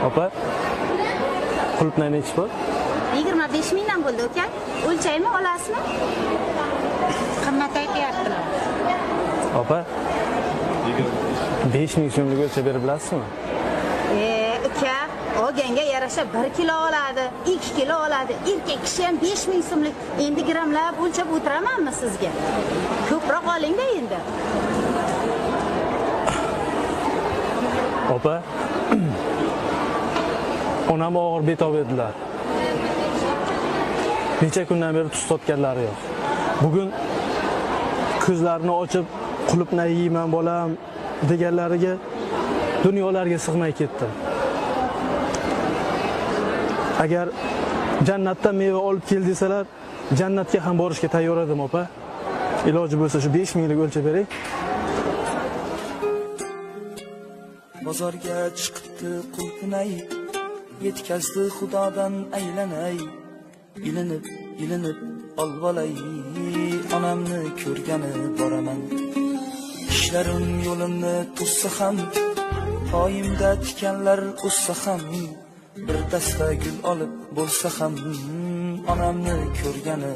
Opa, qulupnay nechi pul? 25 mingdan bo'ldi uka. O'lchaymi, olasizmi? Qimmat aytyaptilar. Opa, 5000 so'mlik o'lchab berib bilasizmi? E, uka, olganga yarasha 1 kilo oladi, 2 kilo oladi. Erkak kishi ham 5000 so'mlik. Endi grammlab o'lchab o'tiramanmi sizga? Ko'proq olingda endi. Opa, onam og'ir betob edilar. Necha kundan beri tuz totganlari yo'q. Bugun ko'zlarini ochib qulupnay yeyman bolam deganlariga dunyolarga sig'may ketdim. Agar jannatdan meva olib kel desalar, jannatga ham borishga tayyor edim, opa. Iloji bo'lsa shu 5000 minglik o'lchab bering. Bozorga chiqibdi qulpinay, yetkazdi xudodan aylanay, ilinib ilinib olvolay, onamni ko'rgani boraman. Ishlarim yo'limni to'ssa ham, poyimda tikanlar o'ssa ham, bir dasta gul olib bo'lsa ham, onamni ko'rgani